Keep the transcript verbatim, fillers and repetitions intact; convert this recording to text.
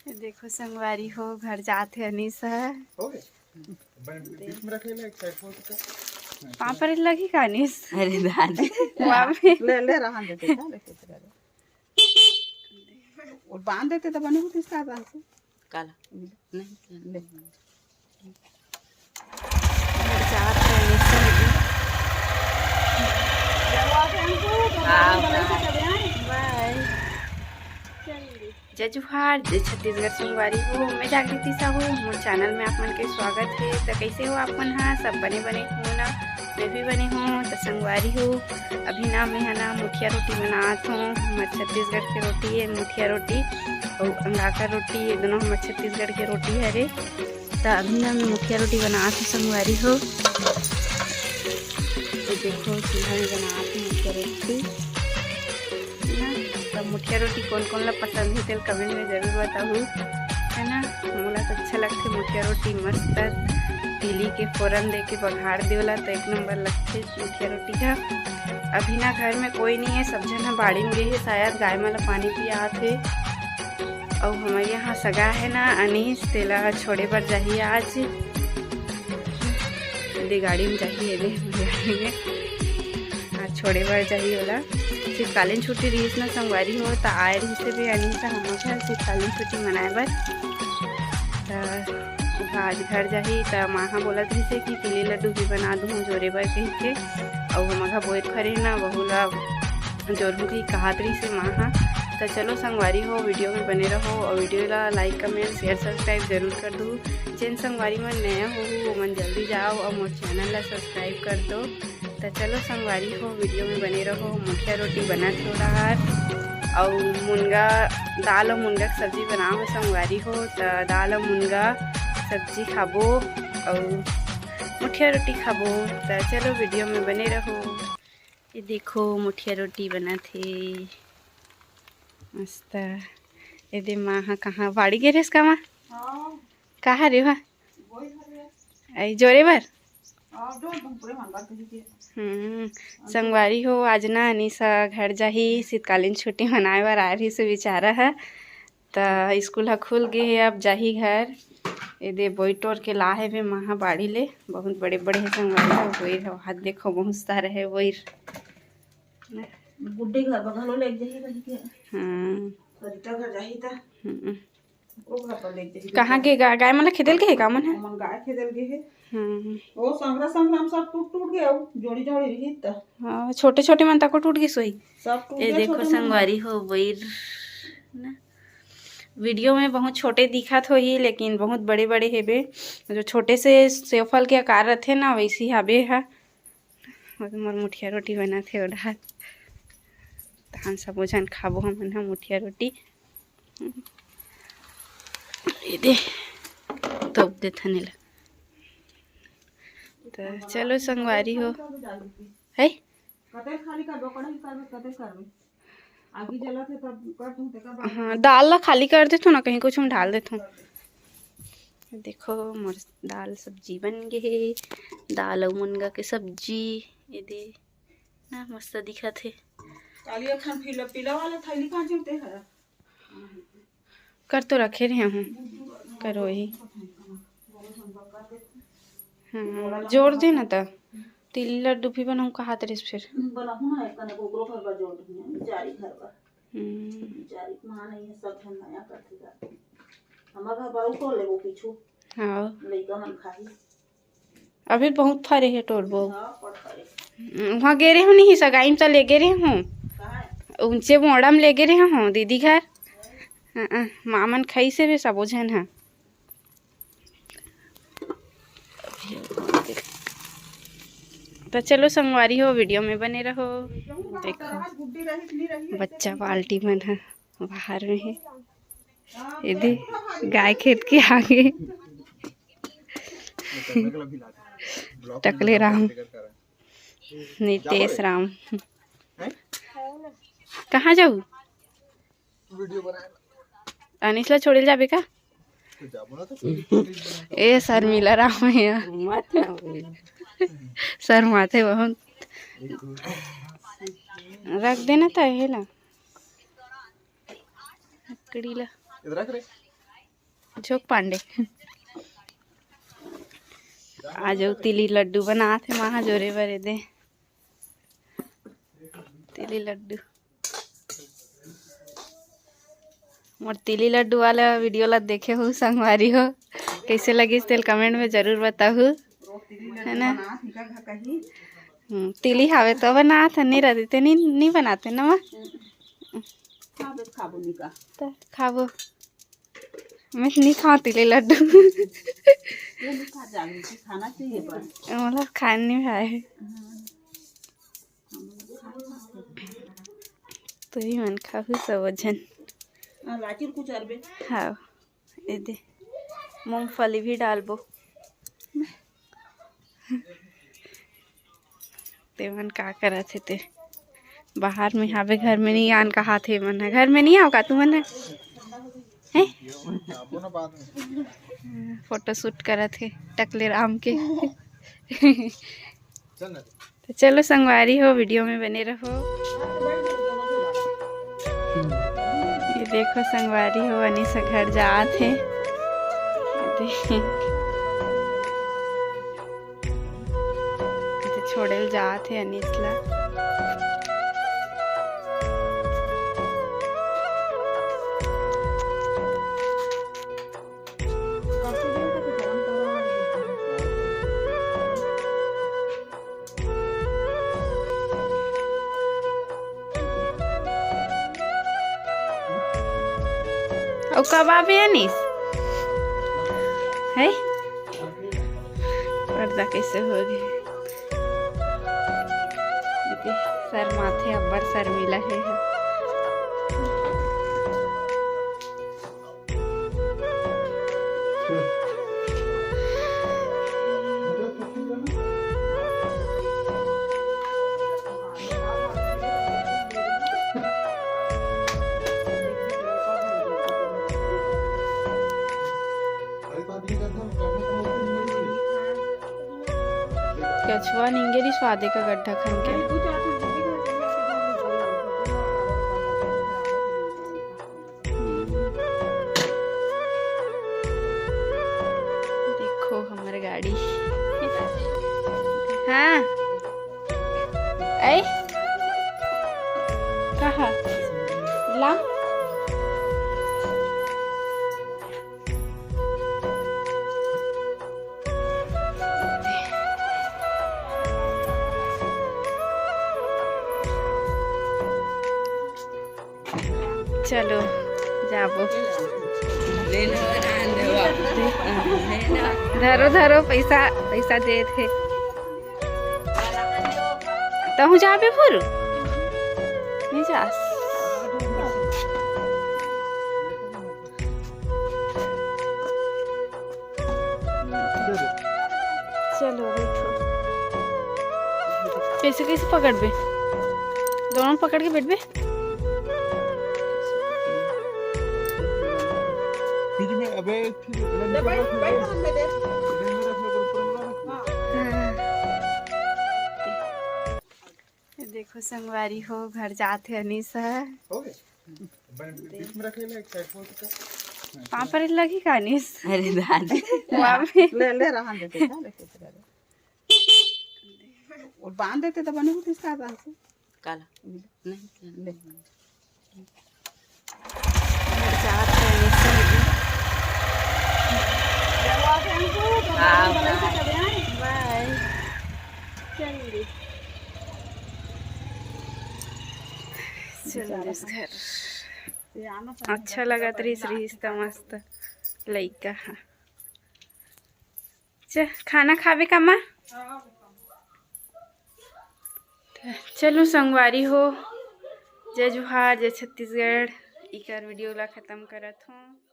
देखो संगवारी हो, घर जात हे अनीस ह। हो गए? बन-, बीच में रख ले, एक side फोल्ड कर। पाँव परे लगही का अनीस? अरे दादा। वाह बे। ले, ले, रहन देते, का लेके चला जा। वो बांध देते तो बने होते इसका आराम से। काला? नहीं, ले। घर जात हे अनीस ह। हाँ, bye। Bye। जय जोहार, जय छत्तीसगढ़ संगवारी हो। मैं जागृति साहू, मोर channel में आप मन के स्वागत हे। त कइसे हो आप मन ह? सब बने बने हो ना? मैं भी बने हूँ। त संगवारी हो, अभी ना मैं ह ना मुठिया रोटी बनात हूँ। हमर छत्तीसगढ़ के रोटी हे मुठिया रोटी, अउ अंडाकर रोटी, ये दोनों हमर छत्तीसगढ़ के रोटी हरे। त अभी ना मैं मुठिया रोटी बनात हूँ संगवारी हो। ये देखो, चूल्हा में बनात हूँ मुठिया रोटी। ना, त मुठिया रोटी कोन कोन ला पसंद हे, तेल comment में जरूर बताहू, है ना। मोला तो अच्छा लगथे मुठिया रोटी, मस्त तिली के फोरन दे के बघार दे वाला, तो एक नंबर लगथे मुठिया रोटी का। अभी ना घर में कोई नहीं है, सब झन ह बाड़ी में गे हे, शायद गाय मन ला पानी पियात हे। अउ हमर यहाँ सगा है ना अनीस, तेला छोड़े बर जाही आज। दे गाड़ी में जाही, ये दे गाड़ी में। आज छोड़े बर जाही ओला। शीतकालीन छुट्टी रहिस ना संगवारी हो, त आए रहिस हे बे अनीस ह हमर घर शीतकालीन छुट्टी मनाए बर। त ओहा आज घर जाही, त माँ ह बोलत रहिस हे कि तिली लड्डू भी बना दूँ जोरे बर कहिके। अउ हमर घर बोए फरे ना, बहू ला जोरहूँ कही कहात रहिस हे माँ ह। त चलो संगवारी हो, video में बने रहो और video ला like, comment, share, subscribe जरूर कर दू। जेन संगवारी मन नया होहू, ओमन जल्दी जाओ और मोर channel ला subscribe कर दो। त चलो संगवारी हो, video में बने रहो। मुठिया रोटी बनत हे ओड़ार, अउ मुनगा, दाल अउ मुनगा के सब्जी बनाओ संगवारी हो। त दाल अउ मुनगा सब्जी खाबो अउ मुठिया रोटी खाबो। त चलो video में बने रहो। ये देखो मुठिया रोटी बनत हे मस्त। ये दे माँ ह कहाँ बाड़ी गे रेस का माँ? हाँ। कहाँ रे वहाँ? वही घर है। आई जोरे बर? हाँ, जो तुम पूरे मन बात कही थी। हम्म, संगवारी हो, आज ना अनीसा घर जाही, शीतकालीन छुट्टी मनाए बर आ रही से बेचारा ह। त स्कूल ह खुल गे हे, अब जाही घर। एदे बोई टोर के ला हे बे माँ ह बाड़ी ले, बहुत बड़े बड़े हे संगवारी हो, बोई ह, हाथ देखो बहुत सारा हे बोई। गुड्डी घर बर घलो लेके जाही कहिके। हाँ। सरिता घर जाही त। हम्म। ओ घर पर लेके जाही। कहाँ के गा-, गाय मन ला खेदे ल गे हे का मन ह? ओमन गाय खेदे ल गे हे। हम्म। ओ संघरा संघरा म सब टूट टूट गे, अउ जोड़ी जोड़ी रही त। हाँ, छोटे छोटे मन तको टूट गिस होही। सब टूट ए गे देखो छोटे मन। संगवारी हो बइर ना, video में बहुत छोटे दिखत होही, लेकिन बहुत बड़े बड़े हेबे। जो छोटे से सेवफल के आकार रथे ना, वैसी हाबे ह। अउ मोर मुठिया रोटी बनत हे ओ डहर। तहन सबो झन खाबो हमन ह मुठिया रोटी। ये दे, तोप देथन एला। त चलो संगवारी हो, है? कते खाली करबो, कढ़ाई करबे, कते करबे? आगी जलत हे तब कर दूं, तेकर बाद। हाँ, दाल ला खाली कर देथो ना, कहीं कुछ हम डाल देथो। देखो, मोर दाल सब्जी बन गे हे, दाल अउ मुनगा के सब्जी। ये दे ना, मस्त दिखत हे। काली अखन पीला, पीला वाला थैली कहाँ जुटे है? कर तो रखे रहे हूँ, करो ही। हम्म, जोर दे ना त। तिल लड्डू भी बनाऊँ कहात रहिस फिर। बनाहूँ ना, एक कने ओकरो घर बर जोर दूँ, बिचारी घर बर। हम्म। बिचारी माँ नहीं है, सब झन मया करथे जाथे। हमर घर बर अउ तोड़ लेबो पीछू। हाँ। लइका मन खाही। अभी बहुत फरे हे टोरबो। हाँ, पड़ फरे। हम्म, वहाँ गे रहे हूँ नहीं, सगाई में तो ले गे रहे हूँ। कहाँ है? ऊंचे मोड़ा में ले गे रहे हूँ, दीदी घर। हाँ, हाँ, माँ मन खाई से भी सबो झन हा। तो चलो संगवारी हो, video में बने रहो। देखो, बच्चा बाल्टी मन ह बाहर में हे। ये दे, गाय खेत के आगे। टकले राम, नितेश राम। कहाँ जाऊ? अनिस ला छोड़े ल जाबे का? ए शर्मिला राम हे। मत ना बोल। शर्माथे बहुत। रख देना त हे ला। लकड़ी ला। इधर रख रे। झोंक पांडे। आज अउ तिली लड्डू बनात हे, माँ हा जोरे बर एदे तिली लड्डू। मोर तिली लड्डू वाला video ला देखे हो संगवारी हो, कैसे लगिस तेल comment में जरूर बताहू, है ना? हम्म, तिली हावे तो बनात हे, नहीं रहती ते नहीं, नहीं बनाते ना माँ। त खाबो। मैं नहीं खाती ले लड्डू। ये नहीं खा जाने की, खाना चाहिए बस। मतलब खान नहीं भाई। तो ही मन खाहू सब झन। हाँ, लाचिर कुछ अरबे। हाँ, ये दे, मूंगफली भी डालबो। ते मन का करत हे ते? बाहर में हावे, घर में नहीं आन कहात हे मन ह। घर में नहीं आव का तुमन ह? हैं? Photo shoot करत हे टकले राम के। तो चलो संगवारी हो, video में बने रहो। ये देखो संगवारी हो, अनीस घर जात हे। छोड़े ल जात हे अनीस ला। अउ कब आबे अनीस? है? पर्दा कैसे हो गए? शर्माथे, अब्बड़ शर्मीला हे। कछुआ निंगे री स्वादे का गड्ढा खन के। देखो हमर गाड़ी। हाँ। ऐ? कहा? ला। चलो जाबो। धरो धरो पैसा, पैसा दे थे। तहु जाबे पुर? नहीं जास। चलो बैठो। कैसे कैसे पकड़बे? दोनों पकड़ के बैठबे। बीच में, अबे, फिर ले भाई, भाई, हम दे दे। हाँ। ये देखो संगवारी हो, घर जात हे अनीस ह। हो गए? बीच में रख लेना, एक side में उसका। पाँव पर लगी का अनीस? अरे दादी। वाह। ले, ले, रहन दे, बेटा, ले, ले, ले। और बांध देते तो बने होते इसका आधार से। काला। नहीं, ले। घर जात हे अनीस ह। हाँ, हाँ। बाय। चल, चल घर। अच्छा लगत रहिस, रहिस त मस्त लइका ह। च-, खाना खाबे का माँ? चलो संगवारी हो, जय जोहार, जय छत्तीसगढ़। इकर video ला खत्म करत हूँ।